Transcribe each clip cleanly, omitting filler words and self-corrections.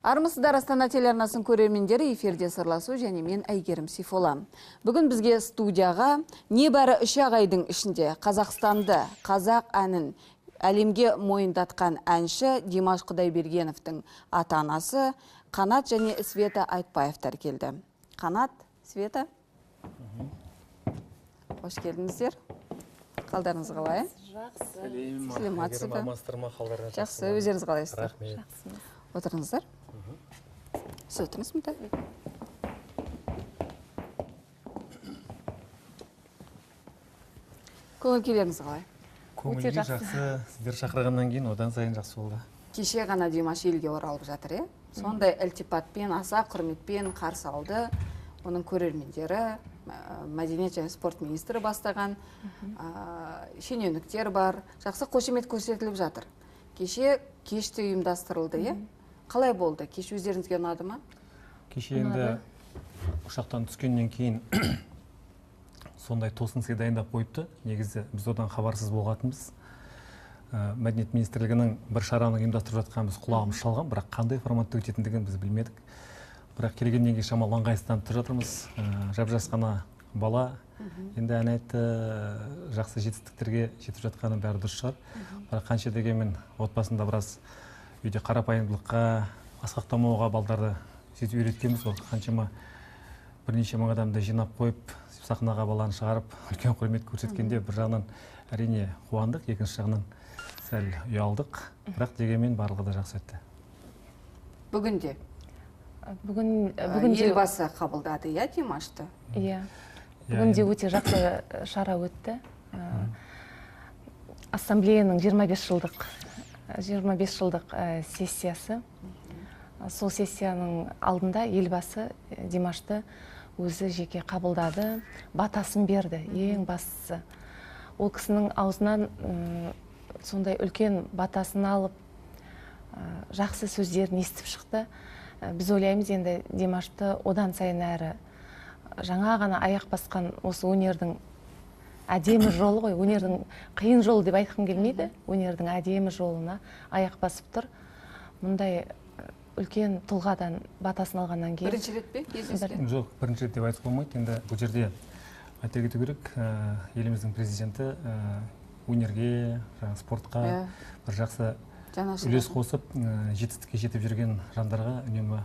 Армысыздар, Астана телеарнасының көрермендері, эфирде сырласу және мен Әйгерім Сейфолла. Бүгін бізге студияға небәрі 3 айдың ішінде Қазақстанды, қазақ әнін әлемге мойындатқан әнші Димаш Құдайбергеновтің ата-анасы Қанат және Света Айтбаевтар келді. Қанат, Света, қош келдіңіздер. Қалдарыңыз қалай? Жақсы. Сәлеметсіз бе? Жақсы, өздеріңіз қалайсыздар? Рахмет. Отырыңыздар. Сіз отырыңыз мұнда. Көңіл күйлеріңіз қалай? Көңіл күй жақсы. Сіздер шақырғаннан кейін одан сайын жақсы болды. Кеше ғана Димаш елге оралып жатыр, е? Сондай ілтипатпен, аса құрметпен қарсы алды. Оның көрермендері, мәдениет және спорт министрі бастаған шенеуніктер бар. Жақсы қошемет көрсетіліп жатыр. Кеше кешті ұйымдастырылды, е? Қалай болды? Кеш өздеріңізге ұнады ма? Кеше енді ұшақтан түскеннен кейін сондай тосын сый дайындап қойыпты. Негізі біз одан хабарсыз болғанбыз. Мәдениет министрлігінің бір шараны ұйымдастырып жатқанын біз құлағымыз шалған, бірақ қандай форматта өтетіндігін біз білмедік. Бірақ келгеннен кейін шамалы ыңғайсызданып тұр жатырмыз. Жап-жас қана бала енді ән айтты, жақсы жетістіктерге жетіп жатқаны бәрі дұрыс шығар. Бірақ қанша дегенмен отбасында біраз үйде қарапайымдылыққа, асқақтамауға балдарды сөйтіп үйреткенбіз. Ол қаншама бірнеше мың адамды жинап қойып, сахнаға баланы шығарып, үлкен құрмет көрсеткенде бір жағынан әрине қуандық, екінші жағынан сәл ұялдық. Бірақ дегенмен барлығы да жақсы өтті. Бүгін де? Бүгін Елбасы қабылдады, иә, Димашты? Иә. Бүгін де өте жақсы шара өтті. Ассамблеяның 25 жылдық сессиясы. Сол сессияның алдында Елбасы Димашты өзі жеке қабылдады, батасын берді, ең бастысы. Ол кісінің аузынан сондай үлкен батасын алып, жақсы сөздерін естіп шықты. Біз ойлаймыз, енді Димашты одан сайын әрі жаңа ғана аяқ басқан осы өнердің әдемі жолы ғой, өнердің қиын жолы деп айтқым келмейді, өнердің әдемі жолына аяқ басып тұр. Мұндай үлкен тұлғадан батасын алғаннан кейін. Бірінші рет пе кездескен? Жоқ, бірінші рет деп айтуға болмайды. Енді бұл жерде айта кету керек, еліміздің президенті өнерге, жаңа спортқа бір жақсы үлес қосып, жетістікке жетіп жүрген жандарға үнемі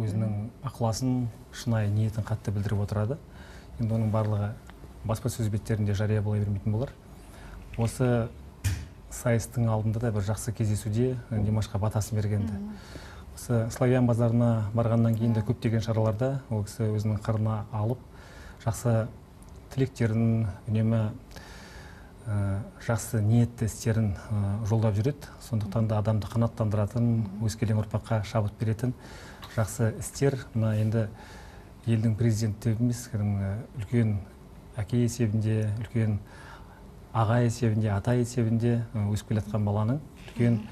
өзінің ықыласын, шынайы ниетін қатты білдіріп отырады. Енді оның барлығы баспасөз беттерінде жария бола бермейтін болар. Осы сайыстың алдында да бір жақсы кездесуде Димашқа батасын бергенді. Осы Славян базарына барғаннан кейін де көптеген шараларда ол кісі өзінің қырына алып, жақсы тілектерін, үнемі жақсы ниетті істерін жолдап жүреді. Сондықтан да адамды қанаттандыратын, өскелең ұрпаққа шабыт беретін жақсы істер. Мына енді елдің президенті емес, кәдімгі үлкен әке есебінде, үлкен аға есебінде, ата есебінде өсіп келе жатқан баланың үлкен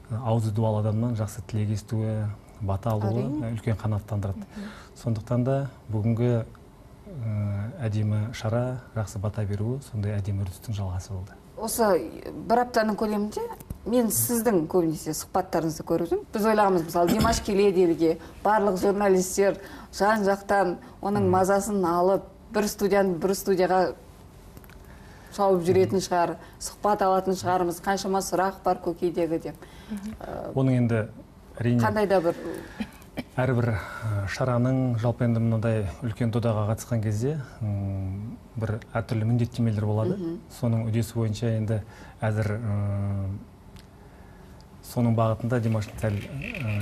аузы дуалы адамнан жақсы тілек естуі, бата алуы үлкен қанаттандырады. Сондықтан да бүгінгі әдемі шара, жақсы бата беруі сондай әдемі үрдістің жалғасы болды. Осы бір аптаның көлемінде мен сіздің көбінесе сұхбаттарыңызды көріп жүрмін. Біз ойлағанбыз, мысалы, Димаш келеді елге, барлық журналистер жан-жақтан оның мазасын алып, бір студияны бір студияға шауып жүретін шығар, сұхбат алатын шығармыз, қаншама сұрақ бар көкейдегі деп. Оның енді әрине қандай да бір әрбір шараның, жалпы енді мынадай үлкен додаға қатысқан кезде бір әртүрлі міндеттемелер болады. Соның үдесі бойынша енді әзір соның бағытында Димаштың сәл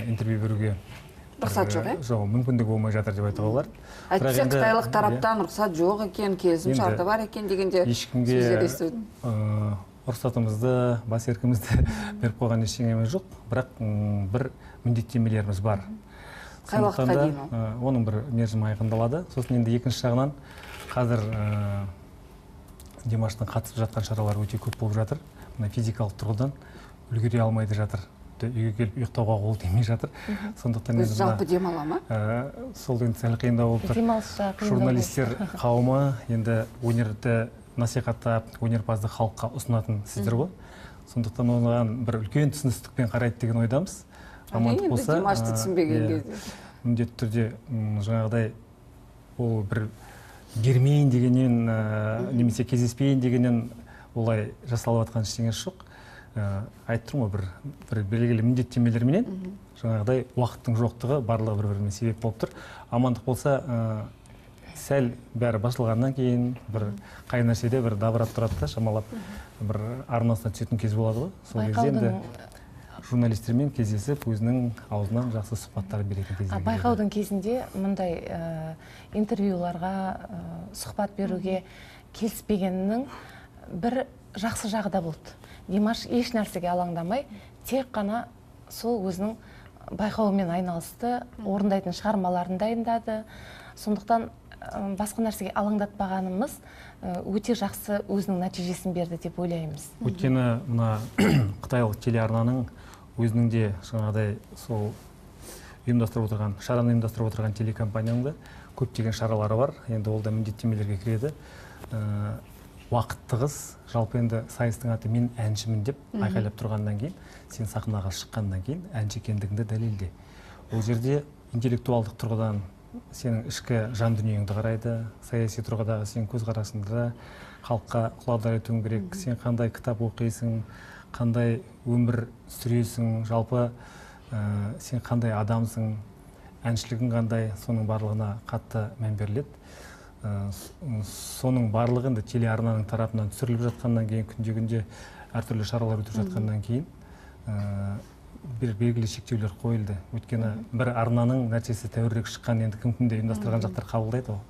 интервью беруге рұқсат жоқ, е? Жоқ, мүмкіндігі болмай жатыр деп айтуға болады. Әйтпесе қытайлық тараптан рұқсат жоқ екен, келісім шарты бар екен дегенде сөздер естідім. Рұқсатымызды, бас еркімізді беріп қойған ештеңеміз жоқ, бірақ бір міндеттемелеріміз бар. Қай уақытқа дейін ол? Оның бір мерзімі айқындалады. Сосын енді екінші жағынан қазір Димаштың қатысып жатқан шаралары өте көп болып жатыр. Мына физикалық тұрғыдан үлгере алмайды жатыр. Үйге келіп ұйықтауға қол тимей жатыр. Сондықтан енді жалпы демала ма? Сол енді сәл қиындау болып тұр. Журналистер қауымы енді өнерді насихаттап, өнерпазды халыққа ұсынатын сіздер ғой. Сондықтан оған бір үлкен түсіністікпен қарайды деген ойдамыз. Амандық болса, Димашты түсінбеген кезде міндетті түрде жаңағыдай ол бір бермейін дегеннен немесе кездеспейін дегеннен олай жасалып жатқан ештеңесі жоқ. Айтып тұрмын ғой, бір белгілі міндеттемелерменен жаңағыдай уақыттың жоқтығы барлығы бір біріне себеп болып тұр. Амандық болса, сәл бәрі басылғаннан кейін бір қай нәрседе бір дабырап тұрады да, шамалап бір арнасына түсетін кез болады ғой. Сол кезде енді журналистермен кездесіп, өзінің аузынан жақсы сұхбаттар беретін кездер. Байқаудың кезінде мұндай интервьюларға сұхбат беруге келіспегенінің бір жақсы жағы да болды. Димаш еш нәрсеге алаңдамай, тек қана сол өзінің байқауымен айналысты, орындайтын шығармаларын дайындады. Сондықтан басқа нәрсеге алаңдатпағанымыз өте жақсы өзінің нәтижесін берді деп ойлаймыз. Өйткені мына қытайлық телеарнаның өзінің де жаңағыдай сол ұйымдастырып отырған, шараны ұйымдастырып отырған телекомпанияның да көптеген шаралары бар. Енді ол да міндеттемелерге кіреді. Уақыт тығыз, жалпы енді сайыстың аты «Мен әншімін» деп айқайлап тұрғаннан кейін, сен сахнаға шыққаннан кейін әнші екендігіңді дәлелде. Ол жерде интеллектуалдық тұрғыдан сенің ішкі жан дүниеңді қарайды, саяси тұрғыдағы сенің көзқарасыңды да халыққа құлағдар етуің керек. Сен қандай кітап оқисың, қандай өмір сүресің, жалпы сен қандай адамсың, әншілігің қандай, соның барлығына қатты мән беріледі. Соның барлығы енді телеарнаның тарапынан түсіріліп жатқаннан кейін, күнде-күнде әртүрлі шаралар өтіп жатқаннан кейін бір белгілі шектеулер қойылды. Өйткені бір арнаның нәрсесі тәуірірек шыққан, енді кім кімді ұйымдастырған жақтар қабылдайды ғой,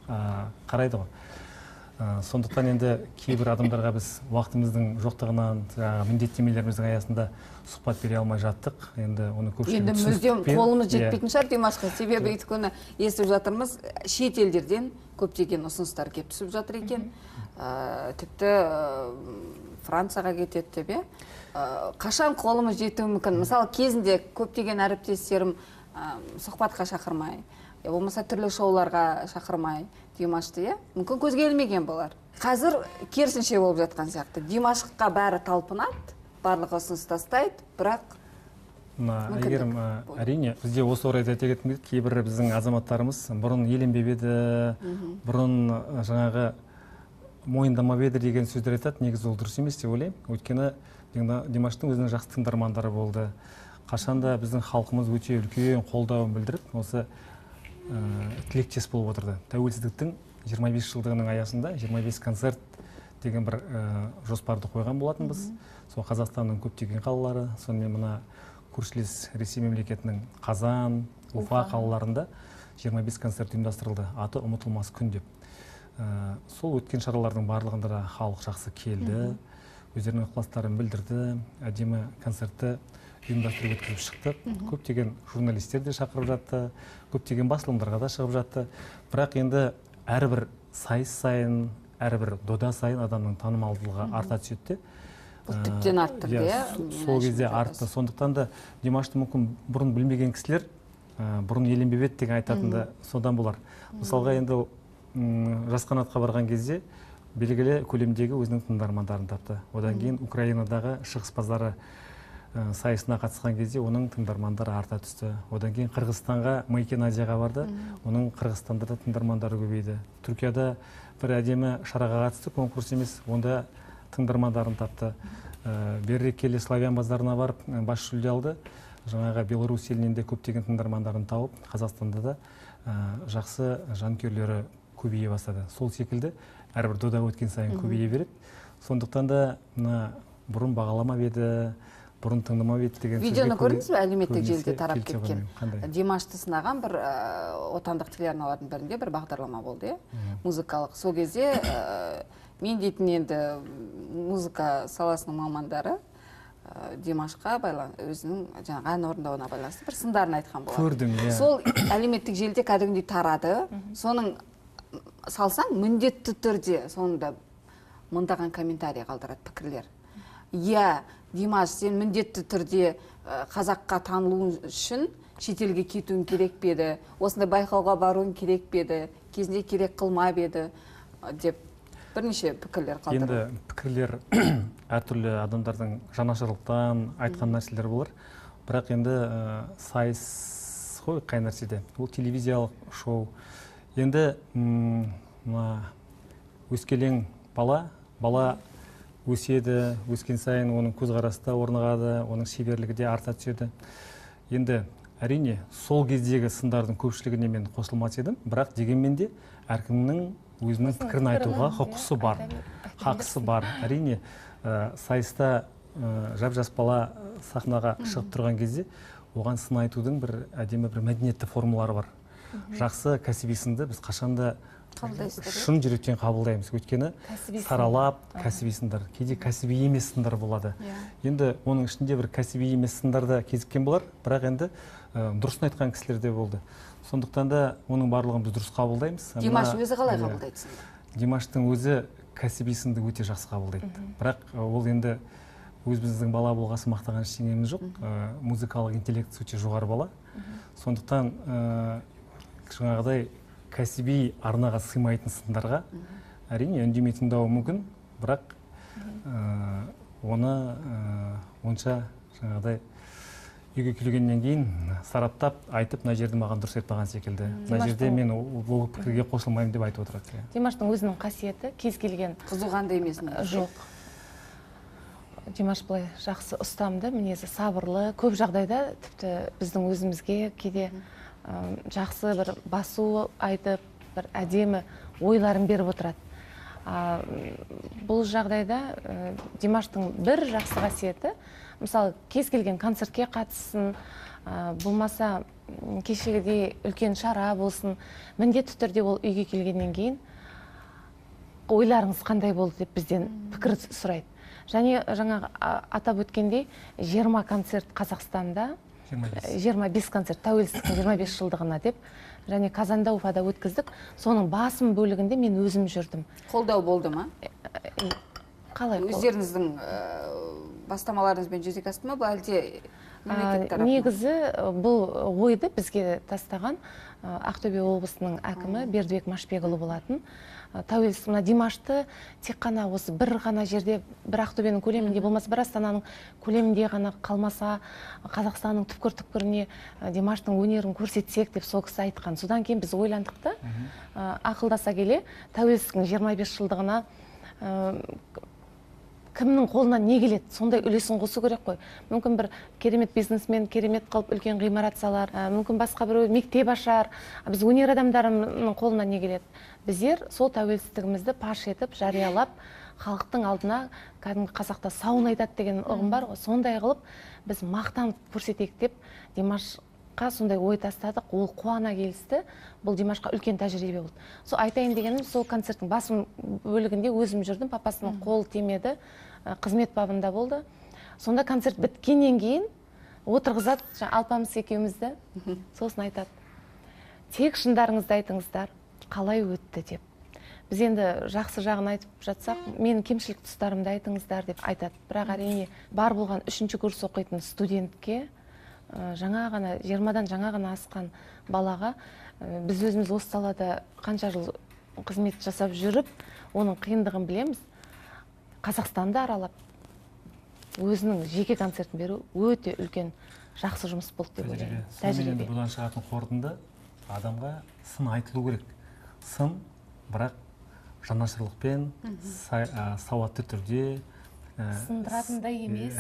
қарайды ғой. Сондықтан енді кейбір адамдарға біз уақытымыздың жоқтығынан, жаңағы міндеттемелеріміздің аясында сұхбат бере алмай жаттық. Енді оны көпшілігі енді мүлдем түсіністікпен, қолымыз жетпейтін шығар Димашқа, себебі өйткені естіп жатырмыз, шет елдерден көптеген ұсыныстар келіп түсіп жатыр екен. Тіпті Францияға кетеді деп, иә. Қашан қолымыз жетуі мүмкін? Мысалы, кезінде көптеген әріптестерім сұхбатқа шақырмай, я болмаса түрлі шоуларға шақырмай Димашты, иә, мүмкін көзге ілмеген болар. Қазір керісінше болып жатқан сияқты. Димашқа бәрі талпынады, барлығы ұсыныс тастайды, бірақ мына мүмкіндік Әйгерім, әрине, бізде осы орайда айта кеткім келеді, кейбір біздің азаматтарымыз бұрын еленбеп еді, бұрын жаңағы мойындамап еді деген сөздер айтады. Негізі ол дұрыс емес деп ойлаймын. Өйткені Димаштың өзінің жақсы тыңдармандары болды. Қашанда біздің халқымыз өте үлкен қолдауын білдіріп, осы тілектес болып отырды. Тәуелсіздіктің 25 жылдығының аясында 25 концерт деген бір жоспарды қойған болатынбыз. Сол Қазақстанның көптеген қалалары, сонымен мына көршілес Ресей мемлекетінің Қазан, Уфа қалаларында 25 концерт ұйымдастырылды. Аты «Ұмытылмас күн» деп. Сол өткен шаралардың барлығында да халық жақсы келді, өздерінің ықыластарын білдірді, әдемі концертті ұйымдастырып өткізіп шықтық. Көптеген журналистер де шақырып жатты, көптеген басылымдарға да шығып жатты. Бірақ енді әрбір сайыс сайын, әрбір дода сайын адамның танымалдылығы арта түседі де. Бұл тіптен арттырды, иә, иә? Сол кезде артты. Сондықтан да Димашты мүмкін бұрын білмеген кісілер бұрын еленбеп еді деген айтатын да содан болар. Мысалға, енді «Жас қанатқа» барған кезде белгілі көлемдегі өзінің тыңдармандарын тапты. Одан кейін Украинадағы «Шығыс базары» сайысына қатысқан кезде оның тыңдармандары арта түсті. Одан кейін Қырғызстанға, «Мейкен Азияға» барды, оның Қырғызстанда да тыңдармандары көбейді. Түркияда бір әдемі шараға қатысты, конкурс емес, онда тыңдармандарын тапты. Берірек келе «Славян базарына» барып бас жүлде алды. Жаңағы Беларусь елінен де көптеген тыңдармандарын тауып, Қазақстанда да жақсы жанкүйерлері көбейе бастады. Сол секілді әрбір дода өткен сайын көбейе береді. Сондықтан да мына бұрын бағаламап еді, бұрын тыңдамап еді деген сөзге Видеоны көрдіңіз бе, әлеуметтік көбінесе желіде тарап келісе кеткен? қоймаймын. Қандай? Димашты сынаған бір отандық телеарналардың бірінде бір бағдарлама болды, иә, музыкалық. Сол кезде мен дейтін енді музыка саласының мамандары Димашқа өзінің жаңағы ән орындауына байланысты бір сындарын айтқан болатын. Көрдім, иә. Сол әлеуметтік желіде кәдімгідей тарады. Соның салсаң, міндетті түрде соңында мыңдаған комментарий қалдырады, пікірлер. Иә, Димаш, сен міндетті түрде қазаққа танылуың үшін шетелге кетуің керек пе еді, осындай байқауға баруың керек пе еді, кезінде керек қылмап еді деп бірнеше пікірлер қалдырды. Енді пікірлер әртүрлі, адамдардың жанашырлықтан айтқан нәрселер болар. Бірақ енді сайыс қой қай нәрседе. Ол телевизиялық шоу. Енді мына өскелең бала өседі, өскен сайын оның көзқарасы да орнығады, оның шеберлігі де арта түседі. Енді әрине сол кездегі сындардың көпшілігіне мен қосылмас едім, бірақ дегенмен де әркімнің өзінің пікірін айтуға құқысы бар, хақысы бар. Әрине сайыста жап-жас бала сахнаға шығып тұрған кезде оған сын айтудың бір әдемі бір мәдениетті формалары бар. Жақсы кәсіби сынды біз қашанда шын жүректен қабылдаймыз. Өйткені саралап кәсіби сындар, кейде кәсіби емес сындар болады. Енді оның ішінде бір кәсіби емес сындар да кезіккен болар, бірақ енді дұрысын айтқан кісілер де болды. Сондықтан да оның барлығын біз дұрыс қабылдаймыз. Димаш өзі қалай қабылдайды сынды? Димаштың өзі кәсіби сынды өте жақсы қабылдайды. Бірақ ол енді өзіміздің бала болғасын мақтаған ештеңеміз жоқ. Музыкалық интеллектісі өте жоғары бала. Сондықтан жаңағыдай кәсіби арнаға сыймайтын сындарға әрине үндемей тыңдауы мүмкін, бірақ оны онша жаңағыдай үйге келгеннен кейін сараптап айтып, мына жерде маған дұрыс айтпаған секілді, мына жерде мен бұл пікірге қосылмаймын деп айтып отырады. Димаштың өзінің қасиеті кез келген қызуқанды емес. Жоқ. Димаш былай жақсы ұстамды, мінезі сабырлы, көп жағдайда тіпті біздің өзімізге кейде жақсы бір басу айтып, бір әдемі ойларын беріп отырады. Бұл жағдайда Димаштың бір жақсы қасиеті, мысалы, кез келген концертке қатыссын, болмаса кешегідей үлкен шара болсын, міндетті түрде ол үйге келгеннен кейін ойларыңыз қандай болды деп бізден пікір сұрайды. Және жаңа атап өткендей, 20 концерт Қазақстанда, 25 концерт тәуелсіздіктің 25 жылдығына деп, және Казанда, Уфада өткіздік. Соның басым бөлігінде мен өзім жүрдім. Қолдау болды ма? Қалай? Өздеріңіздің бастамаларыңызбен жүзеге асты ма, бұл әлде мемлекет тарапынан? Негізі бұл ойды бізге тастаған Ақтөбе облысының әкімі Бердібек Машбекұлы болатын. Тәуелсіз мына Димашты тек қана осы бір ғана жерде, бір Ақтөбенің көлемінде болмаса, бір Астананың көлемінде ғана қалмаса, Қазақстанның түпкір-түпкіріне Димаштың өнерін көрсетсек деп сол кісі айтқан. Содан кейін біз ойландық та, ақылдаса келе тәуелсіздіктің 25 жылдығына кімнің қолынан не келеді, сондай үлесін қосу керек қой. Мүмкін бір керемет бизнесмен керемет қылып үлкен ғимарат салар, мүмкін басқа біреу мектеп ашар. Біз өнер адамдарының қолынан не келеді? Біздер сол тәуелсіздігімізді паш етіп, жариялап, халықтың алдына, кәдімгі қазақта сауын айтады деген ұғым бар ғой, сондай қылып біз мақтанып көрсетейік деп Димашқа сондай ой тастадық. Ол қуана келісті. Бұл Димашқа үлкен тәжірибе болды. Сол айтайын дегенім, сол концерттің басым бөлігінде өзім жүрдім, папасының қолы тимеді, қызмет бабында болды. Сонда концерт біткеннен кейін отырғызады Алпамыс екеумізді, сосын айтады: тек шындарыңызды айтыңыздар, қалай өтті деп. Біз енді жақсы жағын айтып жатсақ, менің кемшілік тұстарымды айтыңыздар деп айтады. Бірақ әрине бар болған 3-ші курс оқитын студентке, жаңа ғана 20-дан жаңа ғана асқан балаға, біз өзіміз осы салада қанша жыл қызмет жасап жүріп, оның қиындығын білеміз. Қазақстанды аралап, өзінің жеке концертін беру өте үлкен жақсы жұмыс болды деп ойлаймын. Тәжірибе. Енді бұдан шығатын қорытынды, адамға сын айтылу керек. Сын, бірақ жанашырлықпен, сауатты түрде, сындыратындай емес.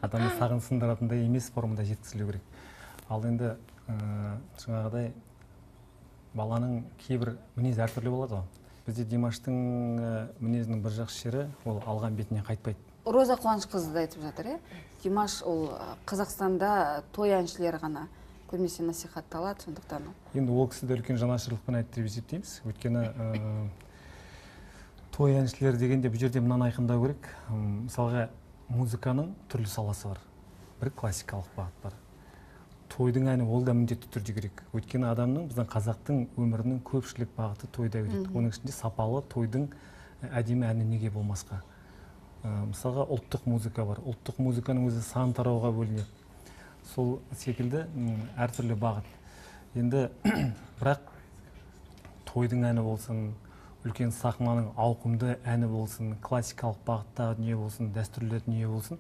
Адамды сағын сындыратындай емес формада жеткізілу керек. Ал енді жаңағыдай баланың кейбір мінезі әртүрлі болады ғой. Бізде Димаштың мінезінің бір жақсы жері, ол алған бетінен қайтпайды. Роза Қуанышқызы да айтып жатыр, Димаш ол Қазақстанда той әншілері ғана көбінесе насихатталады, сондықтан. Енді ол кісі де үлкен жанашырлықпен айтты деп есептейміз. Өйткені той әншілері дегенде бұл жерде мынаны айқындау керек. Мысалға, музыканың түрлі саласы бар. Бір классикалық бағыт бар. Тойдың әні ол да міндетті түрде керек. Өйткені адамның, біздің қазақтың өмірінің көпшілік бағыты тойда өтеді. Оның ішінде сапалы тойдың әдемі әні неге болмасқа. Мысалға, ұлттық музыка бар. Ұлттық музыканың өзі сан тарауға бөлінеді. Сол секілді әртүрлі бағыт. Енді бірақ тойдың әні болсын, үлкен сахнаның ауқымды әні болсын, классикалық бағыттағы дүние болсын, дәстүрлі дүние болсын,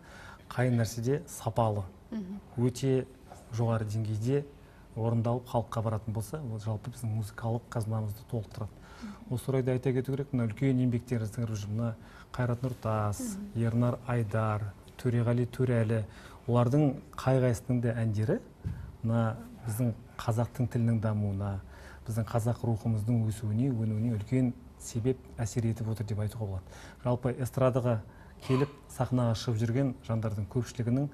қай нәрседе сапалы. Өте жоғары деңгейде орындалып халыққа баратын болса, ол жалпы біздің музыкалық қазынамызды толықтырады. Осы орайда айта кету керек, мына үлкен еңбектерін сіңіріп жүр, мына Қайрат Нұртас, Ернар Айдар, Төреғали Төрәлі, олардың қай-қайсысының да әндері мына біздің қазақтың тілінің дамуына, біздің қазақ рухымыздың өсуіне, өнуіне үлкен себеп әсер етіп отыр деп айтуға болады. Жалпы эстрадаға келіп сахнаға шығып жүрген жандардың көпшілігінің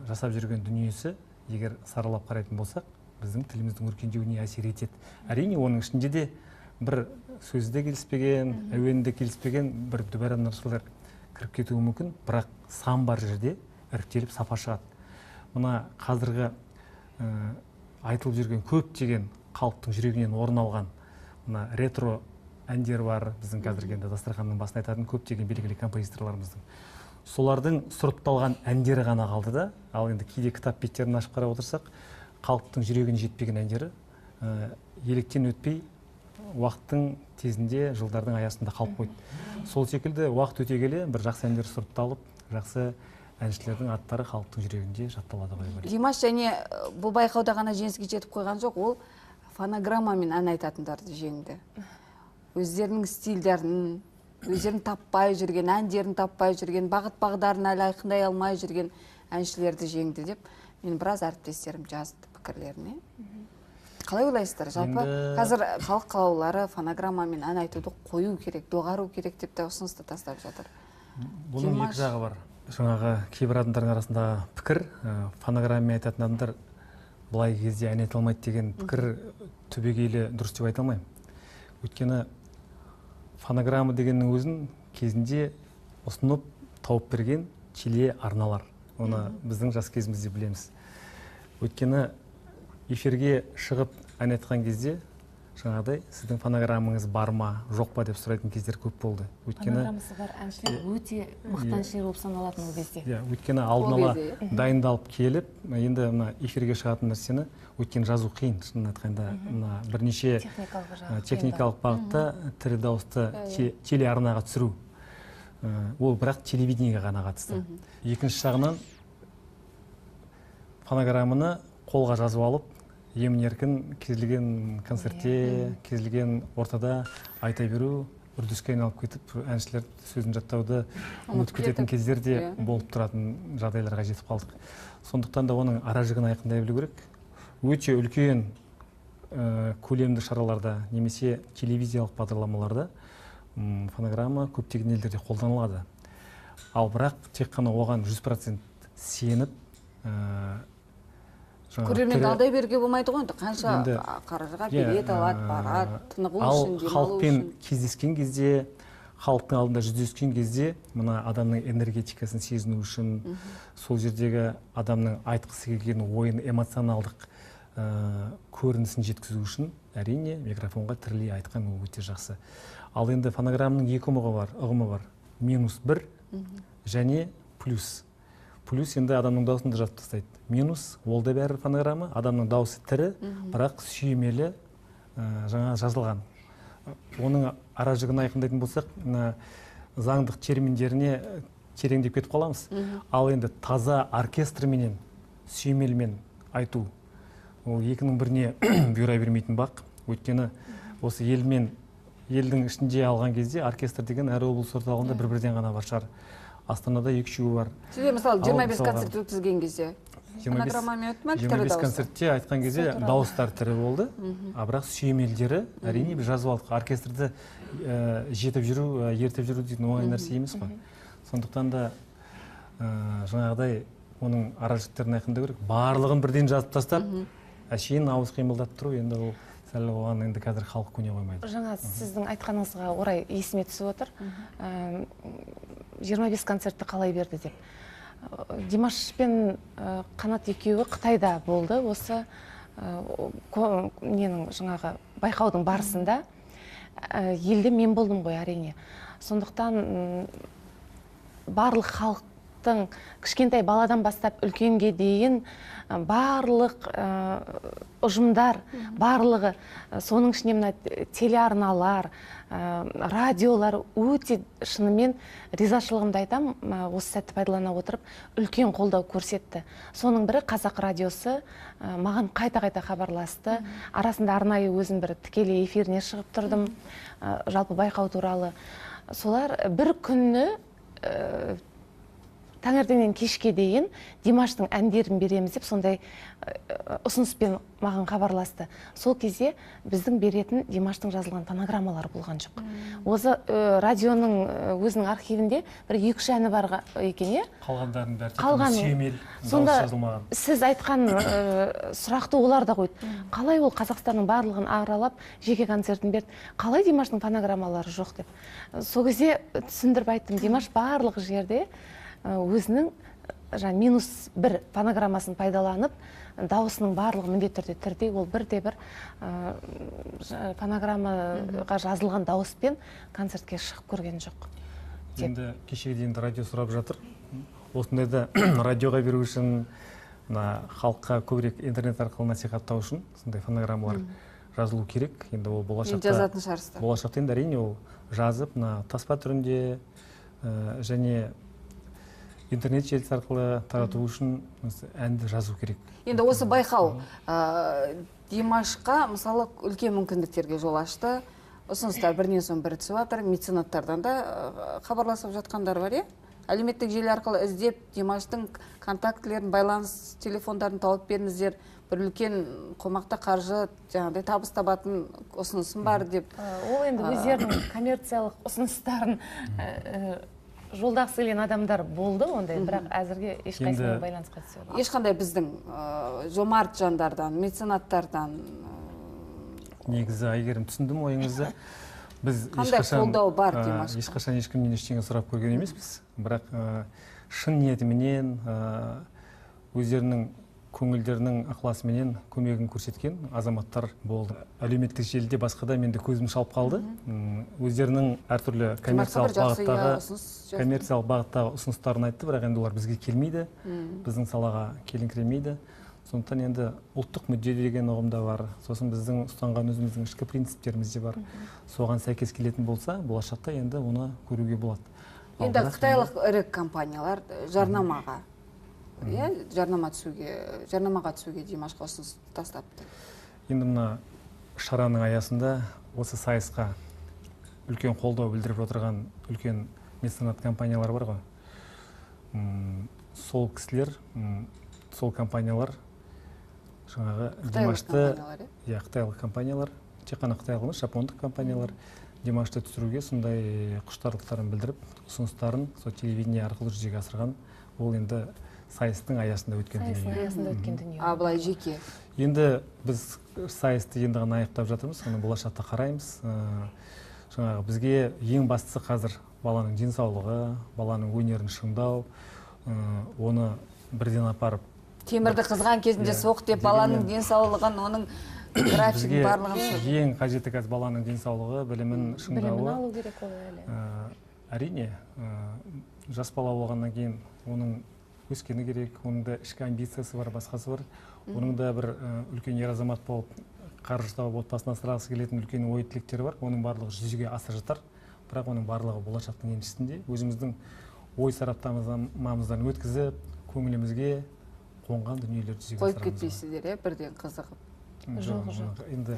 жасап жүрген дүниесі, егер саралап қарайтын болсақ, біздің тіліміздің өркендеуіне әсер етеді. Әрине, оның ішінде де бір сөзі де келіспеген, әуені де келіспеген бір дүбәрә нәрселер кіріп кетуі мүмкін, бірақ сан бар жерде іріктеліп сапа шығады. Мына қазіргі айтылып жүрген көптеген халықтың жүрегінен орын алған мына ретро әндер бар, біздің қазіргі енді дастарханның басын айтатын көптеген белгілі композиторларымыздың. Солардың сұрыпталған әндері ғана қалды да, ал енді кейде кітап беттерін ашып қарап отырсақ, халықтың жүрегіне жетпеген әндері електен өтпей уақыттың тезінде, жылдардың аясында қалып қойды. Сол секілді уақыт өте келе бір жақсы әндер сұрыпталып, жақсы әншілердің аттары халықтың жүрегінде жатталады ғой деп ойлаймын. Димаш және бұл байқауда ғана жеңіске жетіп қойған жоқ, ол фонограммамен ән айтатындарды жеңді. Өздерінің стильдерін, өздерін таппай жүрген, әндерін таппай жүрген, бағыт бағдарын әлі айқындай алмай жүрген әншілерді жеңді деп мен біраз әріптестерім жазды пікірлеріне. Қалай ойлайсыздар? Жалпы қазір халық қалаулылары фонограммамен ән айтуды қою керек, доғару керек деп те ұсыныс та тастап жатыр. Бұның екі жағы бар. Жаңағы кейбір адамдардың арасындағы пікір, фонограммамен айтатын адамдар былай кезде ән айта алмайды деген пікір түбегейлі дұрыс деп айта алмаймын. Өйткені фонограмма дегеннің өзін кезінде ұсынып тауып берген телеарналар. Оны біздің жас кезімізде білеміз. Өйткені эфирге шығып ән айтқан кезде жаңағыдай сіздің фонограммаңыз бар ма, жоқ па деп сұрайтын кездер көп болды. Өйткені фонограммасы бар әншілер өте мықты әншілер болып саналатын ол кезде. Иә, өйткені алдын ала дайындалып келіп, енді мына эфирге шығатын нәрсені өйткені жазу қиын, шынын айтқанда, мына бірнеше техникалық бағытта тірі дауысты телеарнаға түсіру. Ол бірақ телевидениеге ғана қатысты. Екінші жағынан фонограмманы қолға жазып алып, емін-еркін кез келген концертте, кез келген ортада айта беру үрдіске айналып кетіп, әншілер сөзін жаттауды ұмытып кететін кездер де болып тұратын жағдайларға жетіп қалдық. Сондықтан да оның ара жігін айқындай білу керек. Өте үлкен көлемді шараларда немесе телевизиялық бағдарламаларда фонограмма көптеген елдерде қолданылады. Ал бірақ тек қана оған 100% сеніп, көрерменді алдай беруге болмайды ғой енді, қанша қаржыға билет алады, барады, тынығу үшін, демалу үшін. Халықпен кездескен кезде, халықтың алдында жүздескен кезде мына адамның энергетикасын сезіну үшін, сол жердегі адамның айтқысы келген ойын эмоционалдық көрінісін жеткізу үшін әрине микрофонға тірілей айтқан ол өте жақсы. Ал енді фонограмманың екі ұғымы бар. Минус бір және плюс. Плюс енді адамның дауысын да жазып тастайды. Минус, ол да бәрі фонограмма, адамның дауысы тірі, бірақ сүйемелі жаңа жазылған. Оның ара жігін айқындайтын болсақ, заңдық терминдеріне тереңдеп кетіп қаламыз. Ал енді таза оркестрменен, сүйемелмен айту, ол екінің біріне бұйыра бермейтін бақ. Өйткені осы елмен, елдің ішінде алған кезде оркестр деген әр облыс орталығында бір-бірден ғана бар шығар. Астанада 2-3 бар. Сізде мысалы 25 концерт өткізген кезде фонограммамен өтті ме, тірі 25 дауыста? концертте айтқан кезде дауыстар тірі болды, а бірақ сүйемелдері әрине біз жазып алдық. Оркестрді жетіп жүру, ертіп жүру дейтін оңай нәрсе емес қой. Сондықтан да жаңағыдай оның ара жіктерін айқындау керек. Барлығын бірден жазып тастап, әшейін ауыз қимылдатып тұру, енді ол сәл оған енді қазір халық көне қоймайды. Жаңа сіздің айтқаныңызға орай есіме түсіп отыр. 25 концертті қалай берді деп. Димаш пен Қанат екеуі Қытайда болды. Осы ненің жаңағы байқаудың барысында елде мен болдым ғой әрине. Сондықтан барлық халық Халықтың кішкентай баладан бастап үлкенге дейін барлық ұжымдар, барлығы, соның ішінде мына телеарналар, радиолар өте шынымен ризашылығымды айтам, осы сәтті пайдалана отырып үлкен қолдау көрсетті. Соның бірі Қазақ радиосы маған қайта-қайта хабарласты. Арасында арнайы өзім бір тікелей эфиріне шығып тұрдым, жалпы байқау туралы. Солар бір күні таңертеңнен кешке дейін Димаштың әндерін береміз деп сондай ұсыныспен маған хабарласты. Сол кезде біздің беретін Димаштың жазылған фонограммалары болған жоқ. Осы радионың өзінің архивінде бір 2-3 әні бар екен, иә? Қалғандарының бәрі тек қана сүйемел, дауыс жазылмаған. Сіз айтқан сұрақты олар да қойды. Қалай ол Қазақстанның барлығын аралап жеке концертін берді? Қалай Димаштың фонограммалары жоқ деп. Сол кезде түсіндіріп айттым, Димаш барлық жерде өзінің -1 фонограммасын пайдаланып, дауысының барлығы міндетті түрде тірдей, ол бірде-бір фонограммаға жазылған дауыспен концертке шығып көрген жоқ. Енді кешегідей енді радио сұрап жатыр. Осындайда радиоға беру үшін, мына халыққа көбірек интернет арқылы насихаттау үшін сондай фонограммалар жазылу керек. Енді ол болашақта жазатын шығарсыздар. Болашақта енді әрине ол жазып, мына таспа түрінде және интернет желісі арқылы тарату үшін әнді жазу керек. Енді осы байқау Димашқа мысалы үлкен мүмкіндіктерге жол ашты. Ұсыныстар бірінен соң бірі түсіп жатыр. Меценаттардан да хабарласып жатқандар бар, иә? Әлеуметтік желі арқылы іздеп Димаштың контактілерін, байланыс телефондарын тауып беріңіздер. Бір үлкен қомақты қаржы, жаңағыдай табыс табатын ұсынысым бар деп. Ол енді өздерінің коммерциялық ұсыныстарын жолдағысы келген адамдар болды ондай, бірақ әзірге ешқайсысымен байланысқа түсе алмады. Ешқандай біздің жомарт жандардан, меценаттардан. Негізі Әйгерім, түсіндім ойыңызды. Біз қандай қолдау бар Димашқа? Ешқашан ешкімнен ештеңе сұрап көрген емеспіз, бірақ шын ниетіменен, өздерінің көңілдерінің ықыласыменен көмегін көрсеткен азаматтар болды. Әлеуметтік желіде басқа да менде көзім шалып қалды. Өздерінің әртүрлі коммерциялық бағыттағы ұсыныстарын айтты, бірақ енді олар бізге келмейді, біздің салаға келіңкіремейді. Сондықтан енді ұлттық мүдде деген ұғым да бар. Сосын біздің ұстанған өзіміздің ішкі принциптеріміз де бар. Соған сәйкес келетін болса, болашақта енді оны көруге болады. Енді қытайлық ірі компаниялар жарнамаға, жарнамаға түсуге Димашқа ұсыныс тастапты. Енді мына шараның аясында осы сайысқа үлкен қолдау білдіріп отырған үлкен меценат компаниялар бар ғой. Сол кісілер, сол компаниялар жаңағы Димашты, иә, қытайлық компаниялар, тек қана қытайлық емес, жапондық компаниялар Димашты түсіруге сондай құштарлықтарын білдіріп, ұсыныстарын сол телевидение арқылы жүзеге асырған. Ол енді сайыстың аясында өткен дүние. Аясында өткен дүние. А былай жеке? Енді біз сайысты енді ғана аяқтап жатырмыз, оны болашақта қараймыз. Жаңағы бізге ең бастысы қазір баланың денсаулығы, баланың өнерін шыңдау, оны бірден апарып темірді қызған кезінде соқ деп баланың денсаулығын, оның графигін барлығын. Ең қажеті қазір баланың денсаулығы, білімін шыңдауы. Білімін алу керек ол әлі. Әрине, жас бала болғаннан кейін оның өскені керек, оның да ішкі амбициясы бар, басқасы бар. Оның да бір үлкен ер азамат болып қаржы тауып отбасын асырағысы келетін үлкен ой тілектері бар. Оның барлығы жүзеге аса жатар. Бірақ оның барлығы болашақтың еншісінде. Өзіміздің ой сараптамамыздан өткізіп, көңілімізге қонған дүниелер жүзеге асырамыз. Қойып кетпейсіздер, иә, бірден қызығып? Жоқ, жоқ. Енді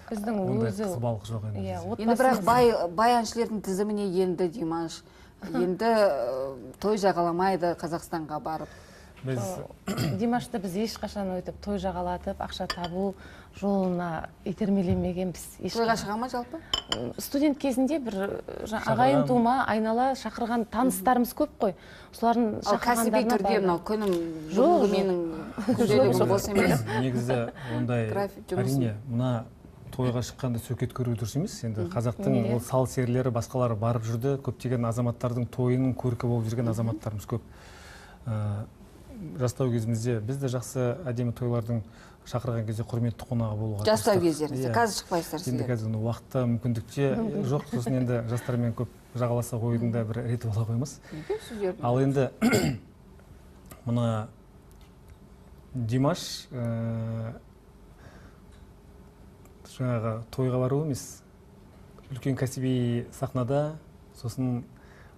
біздің өзі қызбалық жоқ енді. Енді бірақ бай әншілердің тізіміне енді Димаш, енді той жағаламайды Қазақстанға барып. Димашты біз ешқашан өйтіп той жағалатып, ақша табу жолына итермелемегенбіз. Тойға шыға ма жалпы? Студент кезінде бір ағайын тума, айнала шақырған таныстарымыз көп қой. Солардың шақырғандарына кәсіби түрде мынау күнім, бүгінгі менің күнделігім бос емес. Негізі ондай әрине мына тойға шыққанда сөкет көру дұрыс емес. Енді қазақтың ол сал серілері басқалары барып жүрді. Көптеген азаматтардың тойының көркі болып жүрген азаматтарымыз көп. Жастау кезімізде біз де жақсы әдемі тойлардың шақырған кезде құрметті қонағы болуға тырыстық. Жастау кездеріңізде қазір шықпайсыздар сіздер? Енді қазір уақытта мүмкіндікте жоқ, сосын енді жастармен көп жағаласа қоюдың да бір реті бола қоймас. Неге сіздердің? Ал енді Мына Димаш жаңағы тойға бару емес, үлкен кәсіби сахнада, сосын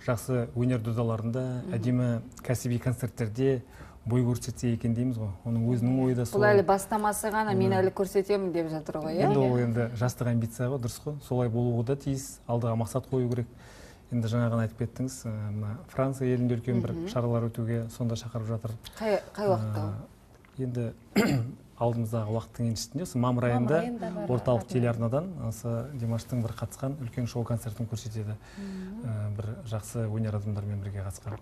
жақсы өнер додаларында, әдемі кәсіби концерттерде бой көрсетсе екен дейміз ғой. Оның өзінің ойы да сол. Бұл әлі бастамасы ғана, мен әлі көрсетемін деп жатыр ғой, иә? Енді ол енді жастық амбиция ғой, дұрыс қой. Солай болуға да тиіс, алдыға мақсат қою керек. Енді жаңа ғана айтып кеттіңіз, мына Франция елінде үлкен бір шаралар өтуге сонда шақырып жатыр. Қай уақытта ол? Енді алдымыздағы уақыттың еншісінде, осы мамыр айында орталық телеарнадан осы Димаштың бір қатысқан үлкен шоу концертін көрсетеді. Бір жақсы өнер адамдарымен бірге қатысқан.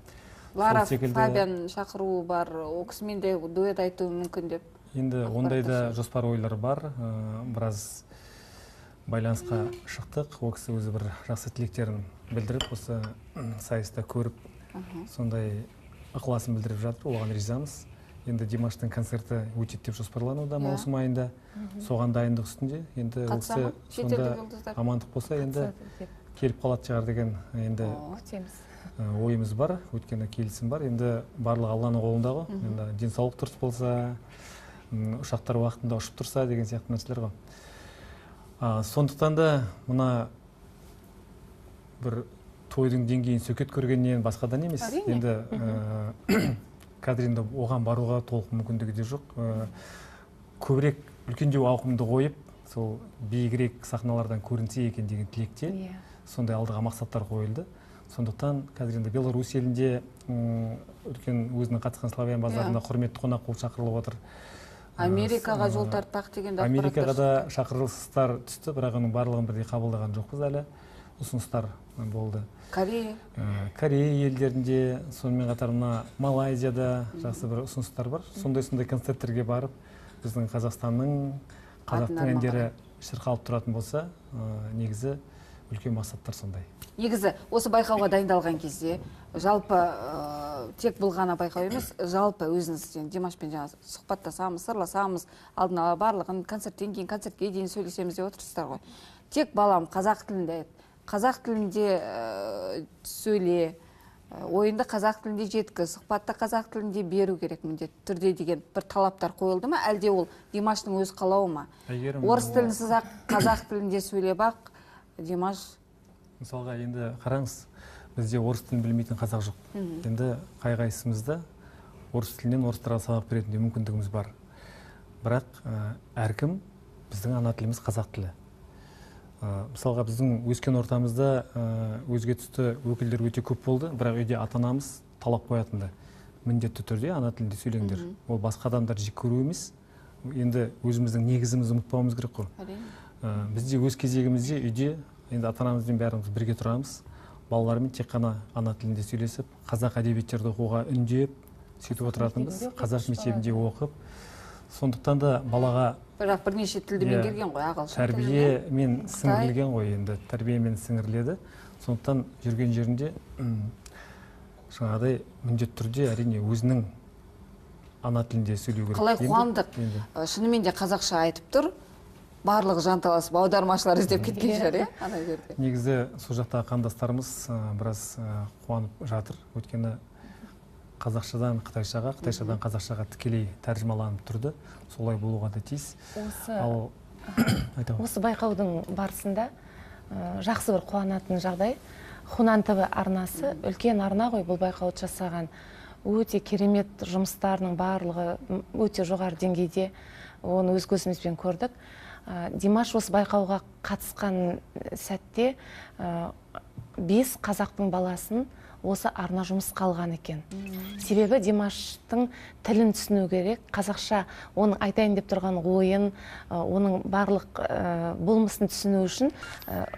Лара Фабиан шақыруы бар, ол кісімен де дуэт айтуы мүмкін деп. Енді ондай да жоспар ойлар бар, біраз байланысқа шықтық. Ол кісі өзі бір жақсы тілектерін білдіріп, осы сайыста көріп, сондай ықыласын білдіріп жатыр, оған ризамыз. Енді Димаштың концерті өтеді деп жоспарлануда маусым айында, соған дайындық үстінде. Енді ол кісі сонда амандық болса, енді келіп қалады шығар деген енді ойымыз бар, өйткені келісім бар. Енді барлығы Алланың қолында ғой. Енді денсаулық дұрыс болса, ұшақтар уақытында ұшып тұрса деген сияқты нәрселер ғой. Сондықтан да мына бір тойдың деңгейін сөкет көргеннен басқадан емес. Енді қазір енді оған баруға толық мүмкіндігі де жоқ. Көбірек үлкендеу ауқымды қойып, сол биігірек сахналардан көрінсе екен деген тілекте сондай алдыға мақсаттар қойылды. Сондықтан қазір енді Беларусь елінде үлкен өзінің қатысқан славян базарында құрметті қонақ болып шақырылып отыр. Америкаға жол тартпақ деген ақпараттар. Америкаға да шақырылыстар түсті, бірақ оның барлығын бірдей қабылдаған жоқпыз әлі. Ұсыныстар болды. Корея. Корея елдерінде, сонымен қатар мына Малайзияда жақсы бір ұсыныстар бар. Сондай-сондай концерттерге барып, біздің Қазақстанның, қазақтың әндері шырқалып тұратын болса, негізі үлкен мақсаттар сондай. Негізі осы байқауға дайындалған кезде, жалпы тек бұл ғана байқау емес, жалпы өзіңізден Димашпен жаңа сұхбаттасамыз, сырласамыз, алдын ала барлығын концерттен кейін концертке дейін сөйлесеміз деп отырсыздар ғой. Тек балам қазақ тілінде айт, қазақ тілінде сөйле, ойынды қазақ тілінде жеткіз, сұхбатты қазақ тілінде беру керек міндетті түрде деген бір талаптар қойылды ма, әлде ол Димаштың өз қалауы ма? Орыс тілінсіз ақ қазақ тілінде сөйлеп ақ Димаш. Мысалға енді қараңыз, бізде орыс тілін білмейтін қазақ жоқ. Енді қай-қайсымызда орыс тілінен орыстарға сабақ беретін мүмкіндігіміз бар. Бірақ әркім біздің ана тіліміз қазақ тілі. Мысалға біздің өскен ортамызда өзге түсті өкілдер өте көп болды, бірақ үйде ата-анамыз талап қоятынды. Міндетті түрде ана тілінде сөйлеңдер. Ол басқа адамдар жек көру емес. Енді өзіміздің негізімізді ұмытпауымыз керек қой. Бізде өз кезегімізде үйде енді ата-анамызбен бәріміз бірге тұрамыз. Балалармен тек қана ана тілінде сөйлесіп, қазақ әдебиеттерді оқуға үндеп, сөйтіп отыратынбыз. Қазақ мектебінде оқып. Сондықтан да балаға бірақ бірнеше тілді меңгерген ғой, ағылшын тілі. Тәрбиемен сіңірілген ғой енді, тәрбиемен сіңіріледі. Сондықтан жүрген жерінде жаңағыдай міндетті түрде әрине өзінің ана тілінде сөйлеу керек. Қалай қуандық. Шынымен де қазақша айтып тұр. Барлығы жанталасып аудармашылар іздеп кеткен шығар, иә, ана жерде. Негізі сол жақтағы қандастарымыз біраз қуанып жатыр. Өйткені қазақшадан қытайшаға, қытайшадан қазақшаға тікелей тәржімаланып тұрды. Солай болуға да тиіс. Осы байқаудың барысында жақсы бір қуанатын жағдай. Хунан ТВ арнасы үлкен арна ғой, бұл байқауды жасаған. Өте керемет жұмыстарының барлығы өте жоғары деңгейде, оны өз көзімізбен көрдік. Димаш осы байқауға қатысқан сәтте 5 қазақтың баласын осы арна жұмысқа алған екен. Себебі Димаштың тілін түсіну керек, қазақша оның айтайын деп тұрған ойын, оның барлық болмысын түсіну үшін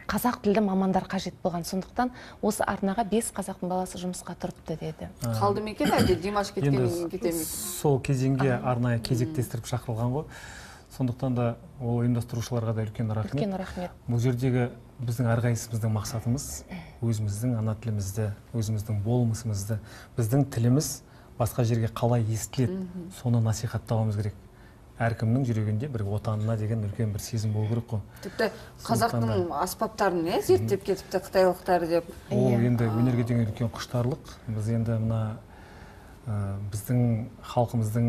қазақ тілді мамандар қажет болған. Сондықтан осы арнаға 5 қазақтың баласы жұмысқа тұрыпты деді. Қалды ма екен, әлде Димаш кеткеннен кейін кете ме? Сол кезеңге арнайы кезектестіріп шақырылған ғой. Сондықтан да ол ұйымдастырушыларға да үлкен рахмет. Үлкен рахмет. Бұл жердегі біздің әрқайсымыздың мақсатымыз өзіміздің ана тілімізді, өзіміздің болмысымызды, біздің тіліміз басқа жерге қалай естіледі, соны насихаттауымыз керек. Әркімнің жүрегінде бір отанына деген үлкен бір сезім болу керек қой. Тіпті қазақтың аспаптарын зерттеп кетіпті қытайлықтар деп. Ол енді өнерге деген үлкен құштарлық. Біз енді мына Біздің халқымыздың